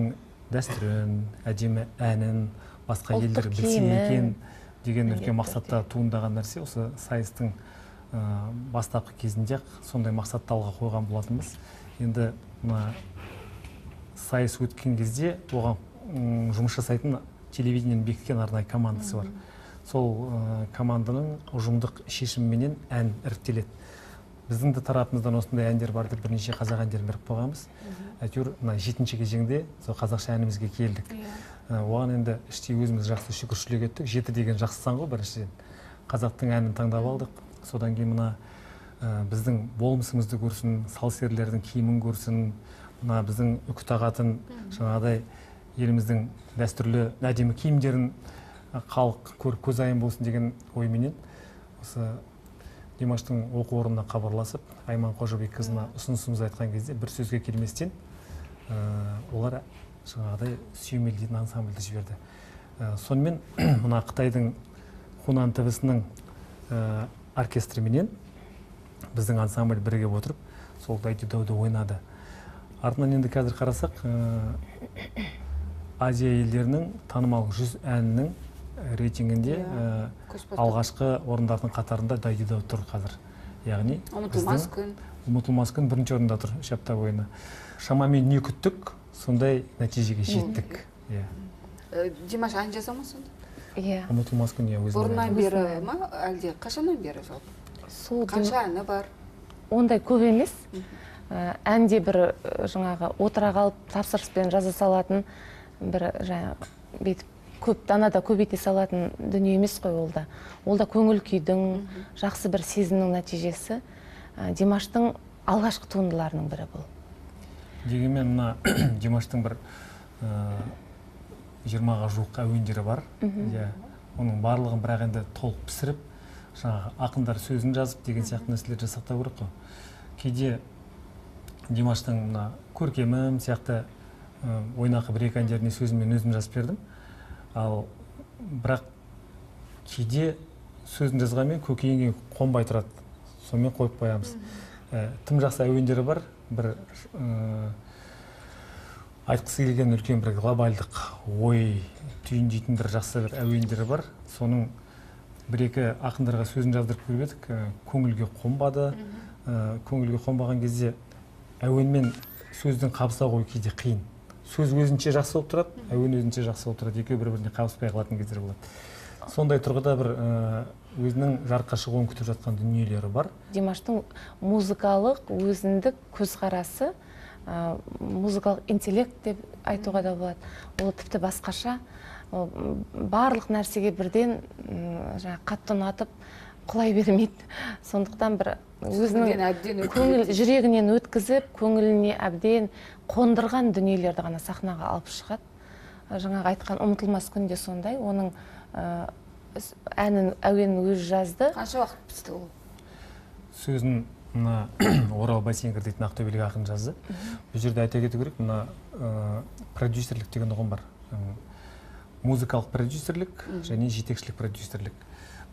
дәстүрін, әдемі әнін басқа елдер білсе екен деген үлкен мақсатта туындаған нәрсе. Осы сайыстың бастапқы кезінде сондай мақсатты алға қойған болатынбыз. Енді мына сайыс өткен кезде оған жұмыс жасайтын телевидениенің бекіткен арнайы командасы бар. Сол команданың ұжымдық шешіміменен ән іріктеледі. Біздің де тарапымыздан осындай әндер бар деп бірнеше қазақ әндерін беріп қойғанбыз. Әйтеуір мына 7-ші кезеңде сол қазақша әнімізге келдік. Оған енді іштей өзіміз жақсы шүкіршілік еттік. 7 деген жақсы сан ғой біріншіден. Қазақтың әнін таңдап алдық. Содан кейін мына біздің болмысымызды көрсін, сал-серілердің киімін көрсін, мына біздің үкі тағатын жаңағыдай еліміздің дәстүрлі әдемі киімдерін халық көріп көзайым болсын деген ойменен осы Димаштың оқу орнына хабарласып, Айман Қожабекқызына ұсынысымызды айтқан кезде бір сөзге келместен олар жаңағыдай сүйемелдейтін ансамбльді жіберді. Сонымен мына Қытайдың Хунан ТВ-сінің оркестріменен біздің ансамбль бірге отырып сол дайдидауды ойнады. Артынан енді қазір қарасақ, Азия елдерінің танымал 100 әнінің рейтингінде алғашқы орындардың қатарында дайдидау тұр қазір. Яғни ұмытылмас күн. Ұмытылмас күн бірінші орында тұр 3 апта бойына. Шамамен не күттік, сондай нәтижеге жеттік. Димаш ән жаза ма сонда? Иә. Ұмытылмас күн, иә, өзінің. Бұрыннан бері ма, әлде қашаннан бері жалпы? Қанша әні бар? Ондай көп емес. Әнде бір жаңағы отыра қалып тапсырыспен жаза салатын бір жаңағы бүйтіп көп данада көбейте салатын дүние емес қой ол да. Ол да көңіл күйдің, жақсы бір сезімнің нәтижесі. Димаштың алғашқы туындыларының бірі бұл. Дегенмен мына Димаштың бір 20-ға жуық әуендері бар. Оның барлығын бірақ енді толық пісіріп, жаңағы ақындар сөзін жазып деген сияқты нәрселер жасақтау керек қой. Кейде Димаштың мына көркемім сияқты ойнақы бір екі әндеріне сөзін мен өзім жазып бердім. Ал бірақ кейде сөзін жазғанмен көкейіңе қонбай тұрады. Сонымен қойып қоямыз. Тым жақсы әуендері бар. Бір айтқысы келген үлкен бір глобальдық ой түйіндейтін бір жақсы бір әуендері бар. Соның бір екі ақындарға сөзін жаздырып көріп едік, көңілге қонбады. Көңілге қонбаған кезде әуен мен сөздің қабыса қою кейде қиын. Сөз өзінше жақсы болып тұрады, әуен өзінше жақсы болып тұрады. Екеуі бір-біріне қабыспай қалатын кездер болады. Сондай тұрғыда бір өзінің жарыққа шығуын күтіп жатқан дүниелері бар. Димаштың музыкалық өзіндік көзқарасы, музыкалық интеллект деп айтуға да болады. Ол тіпті басқаша. Барлық нәрсеге бірден қатты ұнатып құлай бермейді. Сондықтан бір өзінің көңіл жүрегінен өткізіп, көңіліне әбден қондырған дүниелерді ғана сахнаға алып шығады. Жаңағы айтқан ұмытылмас күнде сондай. Оның әнін, әуенін өзі жазды. Қанша уақыт пісті ол? Сөзін мына Орал Байсеңгір дейтін ақтөбелік ақын жазды. Бұл жерде айта кету керек, мына продюсерлік деген ұғым бар. Музыкалық продюсерлік және жетекшілік продюсерлік.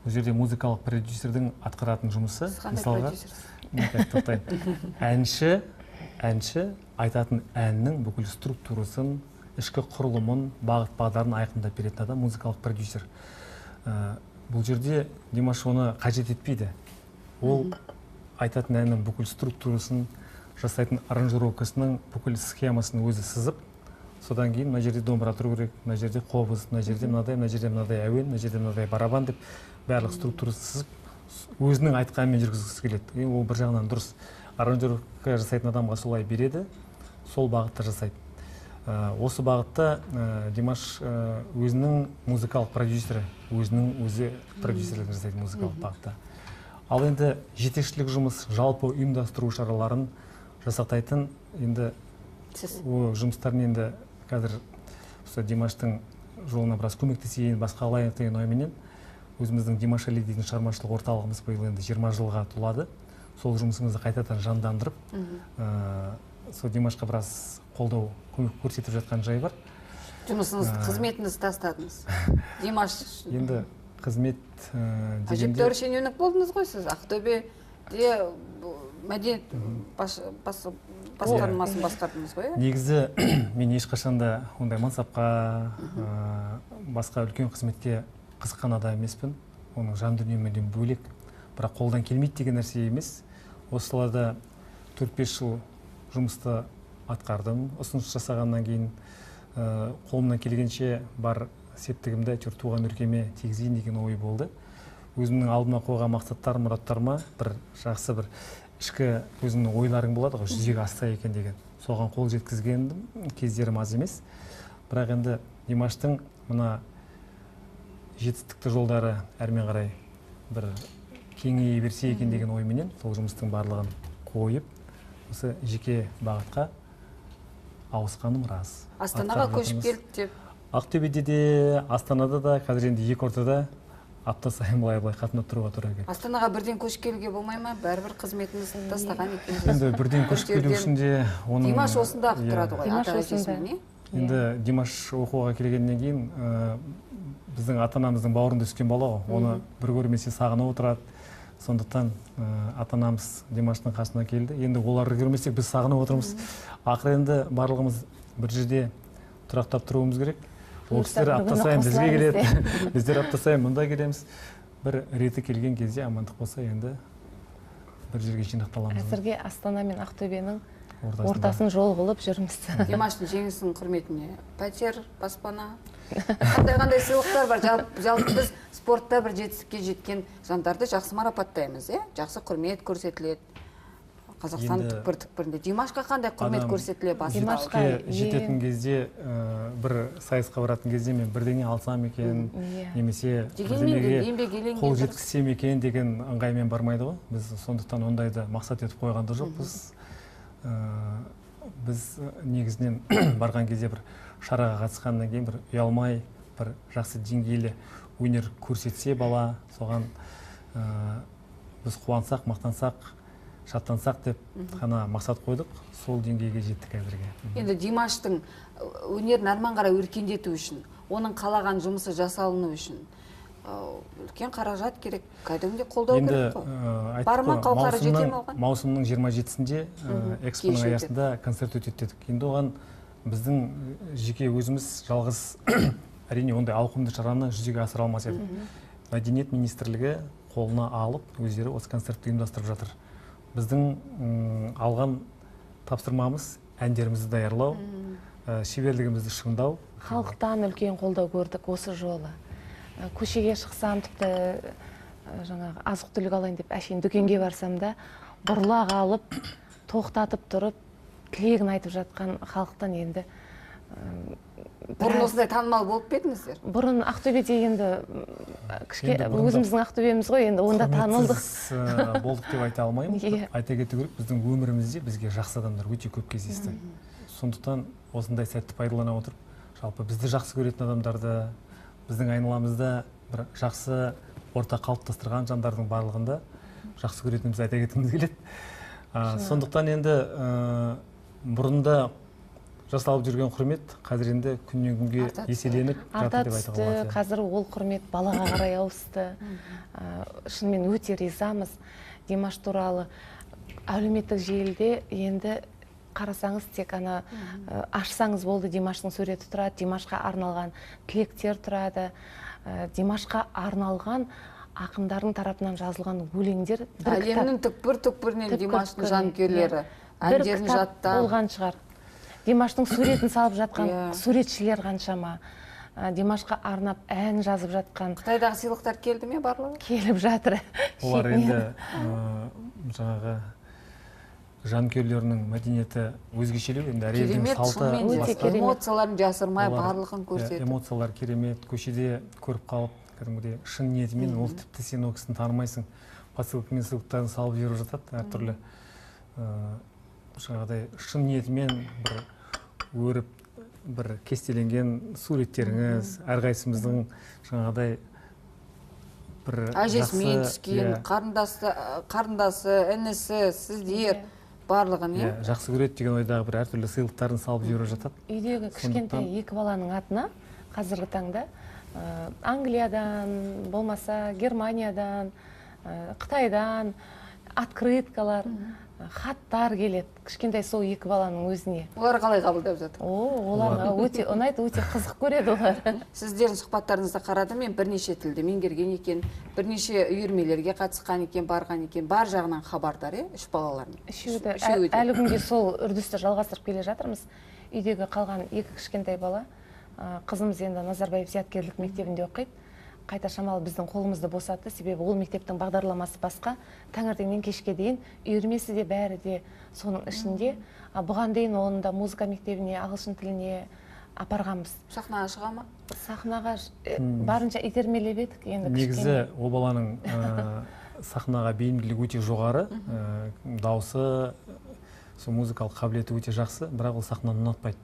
Бұл жерде музыкалық продюсердің атқаратын жұмысы, мысалға, әнші айтатын әннің бүкіл структурасын, ішкі құрылымын, бағыт бағдарын айқындап беретін адам музыкалық продюсер. Бұл жерде Димаш оны қажет етпейді. Ол айтатын әннің бүкіл структурасын, жасайтын аранжировкасының бүкіл схемасын өзі сызып, содан кейін мына жерде домбыра тұру керек, мына жерде қобыз, мына жерде мынадай, мына жерде мынадай әуен, мына жерде мынадай барабан деп барлық структурасын сызып, өзінің айтқанымен жүргізгісі келеді. Ол бір жағынан дұрыс. Аранжировка жасайтын адамға солай береді, сол бағытта жасайды. Осы бағытта Димаш өзінің музыкалық продюсері, өзінің өзі продюсерлік жасайтын музыкалық бағытта. Ал енді жетекшілік жұмыс, жалпы ұйымдастыру шараларын жасақтайтын енді жұмыстарын енді қазір осы Димаштың жолына біраз көмектесейін, басқа алайын деген ойменен өзіміздің Димаш Али дейтін шығармашылық орталығымыз биыл енді 20 жылға толады. Сол жұмысымызды қайтадан жандандырып, сол Димашқа біраз қолдау, көмек көрсетіп жатқан жай бар. Жұмысыңыз, қызметіңізді тастадыңыз. Димаш енді қызмет дегенде әжептәуір шенеунік болдыңыз ғой сіз. Ақтөбе Мәдениетте, мәдениет басқармасын басқардыңыз ғой, иә? Негізі мен ешқашан да ондай мансапқа, басқа үлкен қызметке қызыққан адам емеспін. Оның жан дүниемнен бөлек, бірақ қолдан келмейді деген нәрсе емес. Осы салада 4-5 жыл жұмысты атқардым. Ұсыныс жасағаннан кейін қолымнан келгенше бар септігімді әйтеуір туған өлкеме тигізейін деген ой болды. Өзімнің алдыма қойған мақсаттарым, мұраттарыма бір жақсы бір ішкі өзіңнің ойларың болады ғой, жүзеге асса екен деген. Соған қол жеткізген кездерім аз емес. Бірақ енді Димаштың мына жетістікті жолдары әрмен қарай бір кеңейе берсе екен деген ойменен сол жұмыстың барлығын қойып, осы жеке бағытқа ауысқаным рас. Астанаға көшіп келді деп. Ақтөбеде де, Астанада да, қазір енді екі ортада апта сайын былай-былай қатынап тұруға тура келді. Астанаға бірден көшіп келуге болмай ма? Бәрібір қызметіңізді тастаған екенсіз. Енді бірден көшіп келу үшін де оның Димаш осында тұрады ғой, Димаш ата осында. әжесімен, не? Енді Димаш оқуға келгеннен кейін біздің ата-анамыздың бауырында өскен бала ғой. Оны бір көрмесе сағынып отырады. Сондықтан ата-анамыз Димаштың қасына келді. Енді оларды көрмесек біз сағынып отырмыз. Ақыры енді барлығымыз бір жерде тұрақтап тұруымыз керек. Ол кісілер апта сайын бізге келеді, біздер апта сайын мұнда келеміз. Бір реті келген кезде амандық болса енді бір жерге жинақталамыз. Әзірге Астана мен Ақтөбенің ортасын жол қылып жүрміз. Димаштың жеңісінің құрметіне пәтер, баспана, қандай-қандай сыйлықтар бар. Жалпы біз спортта бір жетістікке жеткен жандарды жақсы марапаттаймыз, иә? Жақсы құрмет көрсетіледі. Қазақстан түкпір-түкпірінде. Димашқа қандай құрмет көрсетіле бастады? Димашқа жететін кезде, бір сайысқа баратын кезде мен бірдеңе алсам екен, немесе бірдеңеге қол жеткізсем екен деген ыңғаймен бармайды ғой. Біз сондықтан ондайды мақсат етіп қойған да жоқпыз. Біз негізінен барған кезде бір шараға қатысқаннан кейін бір ұялмай, бір жақсы деңгейлі өнер көрсетсе бала, соған біз қуансақ, мақтансақ, шаттансақ деп қана мақсат қойдық, сол деңгейге жеттік әзірге. Енді Димаштың өнерін әрмен қарай өркендету үшін, оның қалаған жұмысы жасалыну үшін үлкен қаражат керек, кәдімгідей қолдау керек қой. Бар ма, қауқары жете ме оған? Маусымның 27-сінде экспоның аясында концерт өтеді дедік. Енді оған біздің жеке өзіміз жалғыз әрине ондай ауқымды шараны жүзеге асыра алмас едік. Мәдениет министрлігі қолына алып, өздері осы концертті ұйымдастырып жатыр. Біздің алған тапсырмамыз әндерімізді даярлау, шеберлігімізді шыңдау. Халықтан үлкен қолдау көрдік осы жолы. Көшеге шықсам, тіпті жаңағы азық-түлік алайын деп әшейін дүкенге барсам да, бұрыла қалып, тоқтатып тұрып, тілегін айтып жатқан халықтан енді Бұрын осындай танымал болып па едіңіздер? Бұрын Ақтөбеде енді өзіміздің Ақтөбеміз ғой, енді онда танылдық. Болдық деп айта алмаймын. Айта кету керек, біздің өмірімізде бізге жақсы адамдар өте көп кездесті. Сондықтан осындай сәтті пайдалана отырып, жалпы бізді жақсы көретін адамдарды, біздің айналамызда бір жақсы орта қалыптастырған жандардың барлығында жақсы көретінімізді айта кеткіміз келеді. Сондықтан енді бұрында жасалып жүрген құрмет қазір енді күннен күнге еселеніп арта түсті. Қазір ол құрмет балаға қарай ауысты. Шынымен өте ризамыз. Димаш туралы әлеуметтік желіде енді қарасаңыз, тек ана ашсаңыз болды, Димаштың суреті тұрады, Димашқа арналған тілектер тұрады, Димашқа арналған ақындардың тарапынан жазылған өлеңдер. Әлемнің түкпір-түкпірінен Димаштың жанкүйерлері әндерін жаттап болған шығар. Димаштың суретін салып жатқан суретшілер қаншама, Димашқа арнап ән жазып жатқан. Қытайдағы сыйлықтар келді ме барлығы? Келіп жатыр. Олар енді жаңағы жанкүйерлерінің мәдениеті өзгешелеу, енді әр елдің салты басқа. Эмоцияларын жасырмай барлығын көрсетіп. Эмоциялар керемет, көшеде көріп қалып, кәдімгідей шын ниетімен, ол тіпті сен ол кісіні танымайсың, посылкамен сыйлықтарын салып жіберіп жатады, әртүрлі жаңағыдай шын ниетімен бір өріп, бір кестеленген суреттеріңіз, әрқайсымыздың жаңағыдай бір әжесімен түскен, қарындасы, інісі, сіздер барлығын, иә? Жақсы көреді деген ойдағы бір әртүрлі сыйлықтарын салып жіберіп жатады. Үйдегі кішкентай екі баланың атына қазіргі таңда Англиядан, болмаса Германиядан, Қытайдан Открыткалар, хаттар келеді. Кішкентай сол екі баланың өзіне. Олар қалай қабылдап жатыр? О, оларға өте ұнайды, өте қызық көреді олар. Сіздердің сұхбаттарыңызды қарадым мен, бірнеше тілді меңгерген екен, бірнеше үйірмелерге қатысқан екен, барған екен, бар жағынан хабардар, үш балалардың. Үшеуі де әлі күнге сол үрдісті жалғастырып келе жатырмыз. Үйдегі қалған екі кішкентай бала, қызымыз енді Назарбаев зияткерлік мектебінде оқиды. Қайта шамалы біздің қолымызды босатты, себебі ол мектептің бағдарламасы басқа, таңертеңнен кешке дейін үйірмесі де бәрі де соның ішінде. Бұған дейін оны да музыка мектебіне, ағылшын тіліне апарғанбыз. Сахнаға шыға ма? Сахнаға барынша итермелеп едік. Енді негізі ол баланың сахнаға бейімділігі өте жоғары, дауысы, сол музыкалық қабілеті өте жақсы, бірақ ол сахнаны ұнатпайды.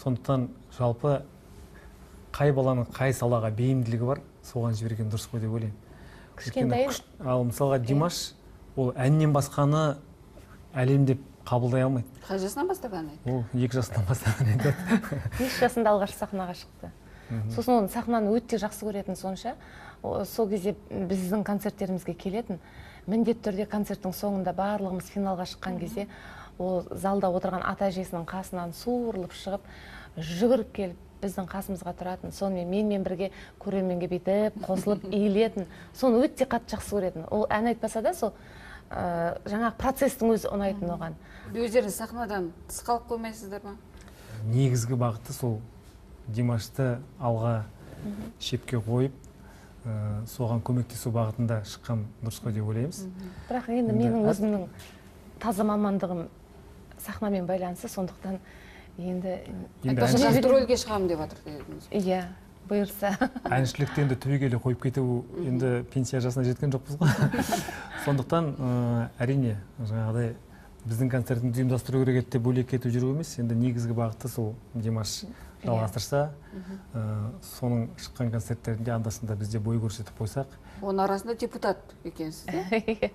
Сондықтан жалпы қай баланың қай салаға бейімділігі бар, соған жіберген дұрыс қой деп ойлаймын. Кішкентай. Ал мысалға Димаш ол әннен басқаны әлем деп қабылдай алмайды. Қай жасынан бастап ән айтты? Ол 2 жасынан бастап ән айтады. 5 жасында алғаш сахнаға шықты. Сосын оның сахнаны өте жақсы көретін сонша, сол кезде біздің концерттерімізге келетін. Міндетті түрде концерттің соңында барлығымыз финалға шыққан кезде ол залда отырған ата әжесінің қасынан суырылып шығып, жүгіріп келіп біздің қасымызға тұратын, сонымен менімен бірге көрерменге бүйтіп қосылып иілетін, соны өте қатты жақсы көретін. Ол ән айтпаса да сол жаңағы процестің өзі ұнайтын оған. Өздеріңіз сахнадан тыс қалып қоймайсыздар ма? Негізгі бағыты сол Димашты алға шепке қойып, соған көмектесу бағытында шыққан дұрыс қой деп ойлаймыз. Бірақ енді менің өзімнің таза мамандығым сахнамен байланысты, сондықтан енді гастрольге шығамын деп жатыр дедіңіз. Иә, бұйырса. Әншілікті енді түбегейлі қойып кету, енді пенсия жасына жеткен жоқпыз ғой. Сондықтан әрине жаңағыдай біздің концертімізді ұйымдастыру керек еді деп бөлек кетіп жүру емес, енді негізгі бағытты сол Димаш жалғастырса, соның шыққан концерттерінде анда-санда бізде бой көрсетіп қойсақ. Оның арасында депутат екенсіз, иә?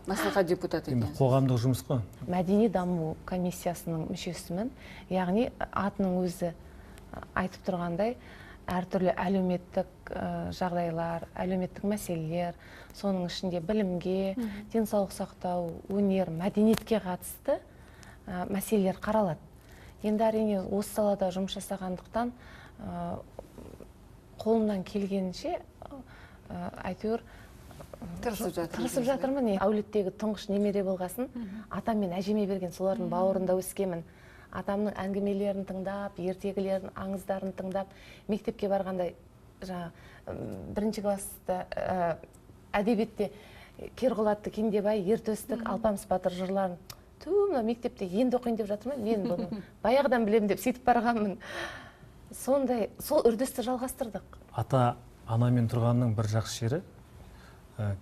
Мәслихат депутаты екенсіз. Енді қоғамдық жұмыс қой. Мәдени даму комиссиясының мүшесімін, яғни атының өзі айтып тұрғандай, әртүрлі әлеуметтік жағдайлар, әлеуметтік мәселелер, соның ішінде білімге, денсаулық сақтау, өнер, мәдениетке қатысты мәселелер қаралады. Енді әрине осы салада жұмыс жасағандықтан қолымнан келгенше әйтеуір тырысып жатырмын. Әулеттегі тұңғыш немере болғасын, атам мен әжеме берген, солардың бауырында өскенмін. Атамның әңгімелерін тыңдап, ертегілерін, аңыздарын тыңдап, мектепке барғанда жаңа бірінші класста әдебиетте Керғұлатты Кендебай, Ер Төстік, Алпамыс батыр жырларын, ту мына мектепте енді оқиын деп жатырмын, мен бұны баяғыдан білемін деп сөйтіп барғанмын. Сондай, сол үрдісті жалғастырдық. Ата анамен тұрғанның бір жақсы жері,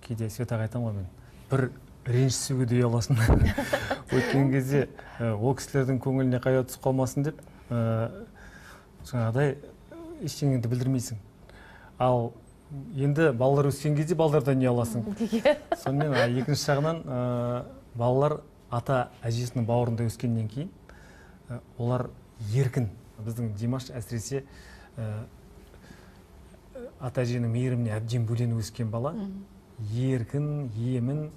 кейде Светаға айтамын ғой мен, бір ренжісуге де ұяласың. Өткен кезде ол кісілердің көңіліне қайда түсіп қалмасын деп жаңағыдай ештеңені білдірмейсің. Ал енді балалар өскен кезде балалардан ұяласың. Сонымен екінші жағынан балалар ата әжесінің бауырында өскеннен кейін олар еркін. Біздің Димаш әсіресе ата әженің мейіріміне әбден бөленіп өскен бала, еркін, емін,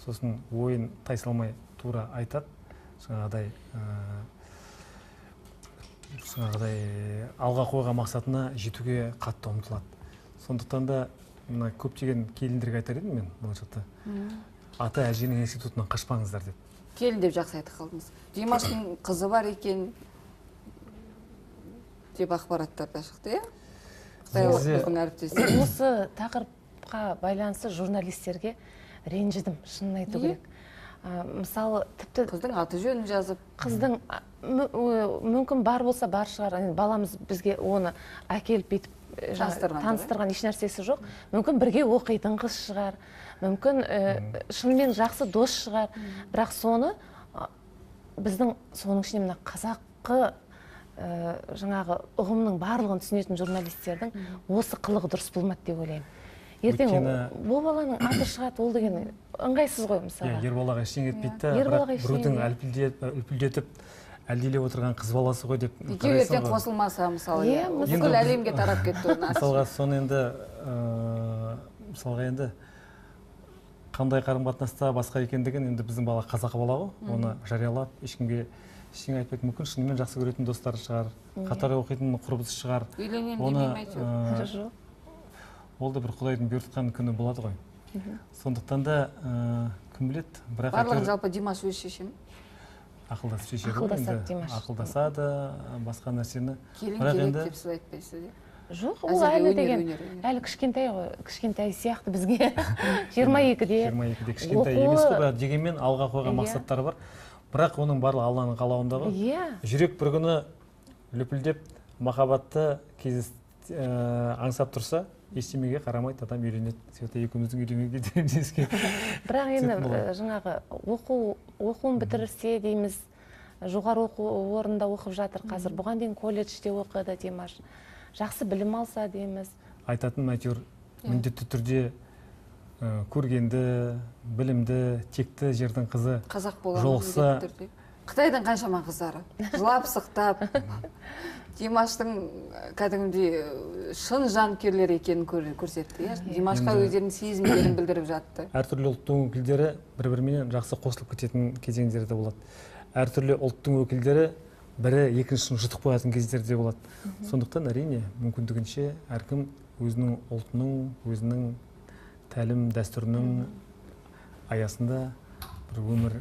сосын ойын тайсалмай тура айтады, жаңағыдай алға қойған мақсатына жетуге қатты ұмтылады. Сондықтан да мына көптеген келіндерге айтар едім мен болашақта, ата әженің институтынан қашпаңыздар деп. Келін деп жақсы айтып қалдыңыз. Димаштың қызы бар екен деп ақпараттар да шықты, иә? Қытайлық әріптесі. Осы тақырыпқа байланысты журналистерге ренжідім, шынын айту керек. Мысалы, тіпті қыздың аты жөнін жазып, қыздың мүмкін бар болса бар шығар, баламыз бізге оны әкеліп бүйтіп таныстырған еш нәрсесі жоқ. Мүмкін бірге оқитын қыз шығар, мүмкін шынымен жақсы дос шығар. Бірақ соны біздің соның ішінде мына қазақы жаңағы ұғымның барлығын түсінетін журналистердің осы қылығы дұрыс болмады деп ойлаймын. Ертең бұл баланың аты шығады, ол деген ыңғайсыз ғой мысалы. Ер балаға ештеңе етпейді да, бірақ біреудің үлпілдетіп әлдилеп отырған қыз баласы ғой деп. Екеуі ертең қосылмаса мысалы, бүкіл әлемге тарап кетті оның аты. Мысалға соны енді, мысалға енді Қандай қарым қатынаста басқа екендігін енді біздің бала қазақ бала ғой, оны жариялап ешкімге ештеңе айтпайды. Мүмкін, шынымен жақсы көретін достары шығар, қатар оқитын құрбысы шығар. Үйленемін Оны демей ме әйтеуір? Жоқ. Ол да бір құдайдың бұйыртқан күні болады ғой. Сондықтан да кім біледі, бірақ Барлығын әйтеуір жалпы Димаш өзі шеше ме? Ақылдасып шешеді ғой Ақылдасады енді. Димаш. Ақылдасады басқа нәрсені. Келін Бірақ керек енді деп сіз айтпайсыз, иә? Жоқ, ол Әзірге әлі өнер, деген өнер, өнер. әлі кішкентай ғой, кішкентай сияқты бізге, 22-де. 22-де кішкентай емес қой, бірақ дегенмен алға қойған мақсаттары бар. Бірақ оның барлығы Алланың қалауында ғой. Жүрек бір күні лүпілдеп махаббатты кездес аңсап тұрса, ештемеге қарамайды, адам үйленеді. Света екеуміздің үйленуге дегенімізге Бірақ енді түсетін болады. Жаңағы оқуын бітірсе дейміз, жоғары оқу орнында оқып жатыр қазір. Бұған дейін колледжде оқыды Димаш. Жақсы білім алса дейміз. Айтатын, әйтеуір міндетті түрде көргенді, білімді, текті жердің қызы Қазақ бола ма жолықса. міндетті түрде? Қытайдың қаншама қыздары жылап сықтап Димаштың кәдімгідей шын жанкүйерлер екенін көрсетті, иә. Димашқа өздерінің сезімдерін білдіріп жатты. Әртүрлі ұлттың өкілдері бір бірімен жақсы қосылып кететін кезеңдері де болады, әртүрлі ұлттың өкілдері бірі екіншісін жұтып қоятын кездер де болады. Сондықтан, әрине, мүмкіндігінше әркім өзінің ұлтының, өзінің тәлім дәстүрінің аясында бір өмір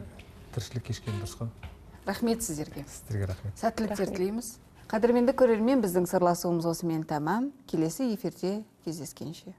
тіршілік кешкен дұрыс қой. Рахмет сіздерге. Сіздерге рахмет. Сәттіліктер Рахмет. тілейміз. Қадірменді көрермен, біздің сырласуымыз осымен тәмам. Келесі эфирде кездескенше.